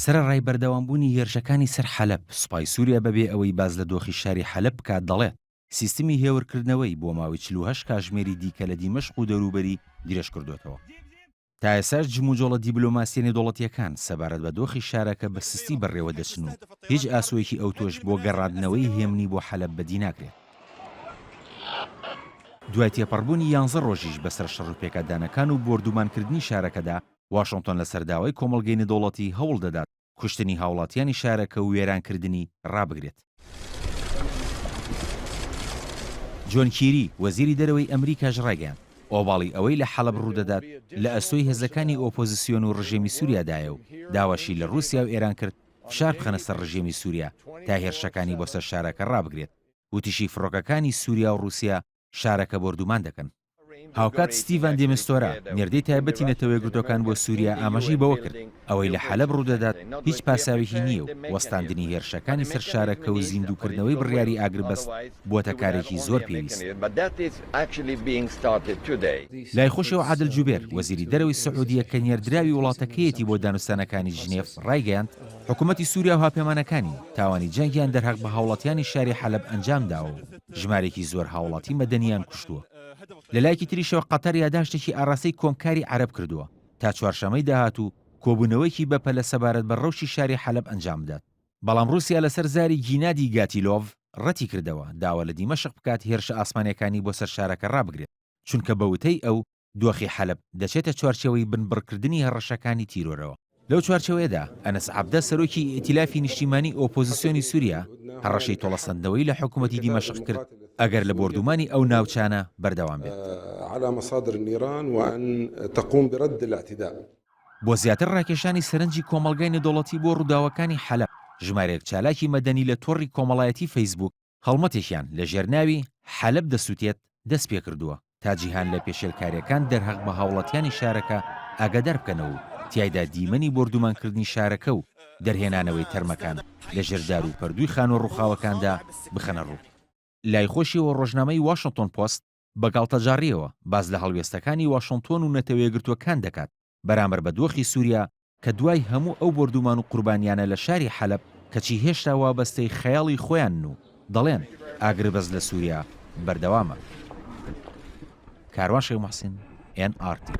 سەرەڕای بەردەوامبوونی هێرشەکانی سەر حەلەب، سوپای سووریا بەبێ ئەوەی باس لە دۆخی شاری حەلەب بکات دەڵێت، سیستمی هێورکردنەوەی بۆ ماوەی 48 کاژمێری دیکە لە دیمەشق و دەوروبەری درێژکردۆتەوە. تا ئێستاش جموجۆڵە دیبلۆماسییە نێودەوڵەتییەکان سەبارەت بە دۆخی شارەکە بە سستی بەڕێوەدەچن و هیچ ئاسۆیەکی ئەوتۆش بۆ گەڕاندنەوەی هێمنی بۆ حەلەب بەدی ناکرێت. دوای تێپەڕبوونی یانزە ڕۆژیش بەسەر شەڕوپێکادانەکان و بۆردومانکردنی شارەکەدا، واشنتۆن لەسەر داوای کۆمەڵگەی نێودەوڵەتی هەوڵ دەدات کوشتنی هاوڵاتیانی شارەکە و وێرانکردنی ڕابگرێت. جۆن کیری، وەزیری دەرەوەی ئەمریکاش ڕایگەیاند، ئۆباڵی ئەوەی لە حەڵەب ڕوودەدات لە ئەستۆی هێزەکانی ئۆپۆزسیۆن و ڕژێمی سوریادایە و داواشی لە ڕووسیا و ئێران کرد فشار بخەنە سەر ڕژێمی سوریا تا هێرشەکانی بۆ سەر شارەکە ڕابگرێت. وتیشی فڕۆکەکانی سوریا و ڕووسیا شارەکە بۆردومان دەکەن. هاوکات ستیڤان دیمستۆرا، نێردەی تایبەتی نەتەوەیەکگرتووەکان بۆ سووریا ئاماژەی بەوە کرد، ئەوەی لە حەلەب ڕوودەدات هیچ پاساوێکی نییە و وەستاندنی هێرشەکانی سەر شارەکە و زیندووکردنەوەی بڕیاری ئاگربەست بووەتە کارێکی زۆر پێویست. لای خۆشیەوە عادل جوبێر، وەزیری دەرەوەی سعودیە کە نێردراوی وڵاتەکەیەتی بۆ دانوستانەکانی ژنێف ڕایگەیاند، حکومەتی سووریا و هاوپەیمانەکانی، تاوانی جەنگیان دەرهەق بە هاوڵاتیانی شاری حەلەب ئەنجامداوە و ژمارێکی زۆر هاوڵاتی مەدەنییان کوشتووە. لە لایەکی تریشەوە قەتەر یاداشتێکی ئاراستەی کۆمکاری عەرەب کردووە تا چوارشەممەی داهاتوو کۆبوونەوەیەکی بەپەلە سەبارەت بە ڕەوشی شاری حەلەب ئەنجام بدات. بەڵام ڕووسیا لەسەر زاری گینادی گاتیلۆڤ ڕەتی کردەوە داوا لە دیمەشق بکات هێرشە ئاسمانییەکانی بۆ سەر شارەکە ڕابگرێت، چونکە بە وتەی ئەو دۆخی حەلەب دەچێتە چوارچێوەی بنبڕکردنی هەڕەشەکانی تیرۆرەوە. لەو چوارچێوەیەدا، ئەنەس عەبدە سەرۆکی ئیئتیلافی نیشتیمانی ئۆپۆزسیۆنی سوریا، هەڕەشەی تۆڵەسەندنەوەی لە حکومەتی دیمەشق کرد ئەگەر لە بۆردومانی ئەو ناوچانە بەردەوام بێت. بۆ زیاتر ڕاکێشانی سەرنجی کۆمەڵگای نێودەوڵەتی بۆ ڕووداوەکانی حەلەب، ژمارەیەک چالاکی مەدەنی لە تۆڕی کۆمەڵایەتی فەیسبووک هەڵمەتێکیان لە ژێر ناوی، حەلەب دەسوتێت، دەستپێکردووە، تا جیهان لە پێشێلکارییەکان دەرهەق بە هاوڵاتیانی شارەکە ئاگادار بکەنەوە و تیایدا دیمەنی بۆردومانکردنی شارەکە و دەرهێنانەوەی تەرمەکان لە ژێر دار و پەردووی خانووە ڕووخاوەکاندا بخەنە ڕوو. لای خۆشیەوە ڕۆژنامەی واشنتۆن پۆست بە گاڵتەجاڕییەوە باس لە هەڵوێستەکانی واشنتۆن و نەتەوەیەکگرتووەکان دەکات بەرامبەر بە دۆخی سووریا کە دوای هەموو ئەو بۆردومان و قوربانیانە لە شاری حەلەب کەچی هێشتا وابەستەی خەیاڵی خۆیانن و دەڵێن ئاگربەست لە سووریا بەردەوامە. کاروان شێخ موحسین، ئێن ئاڕ تی.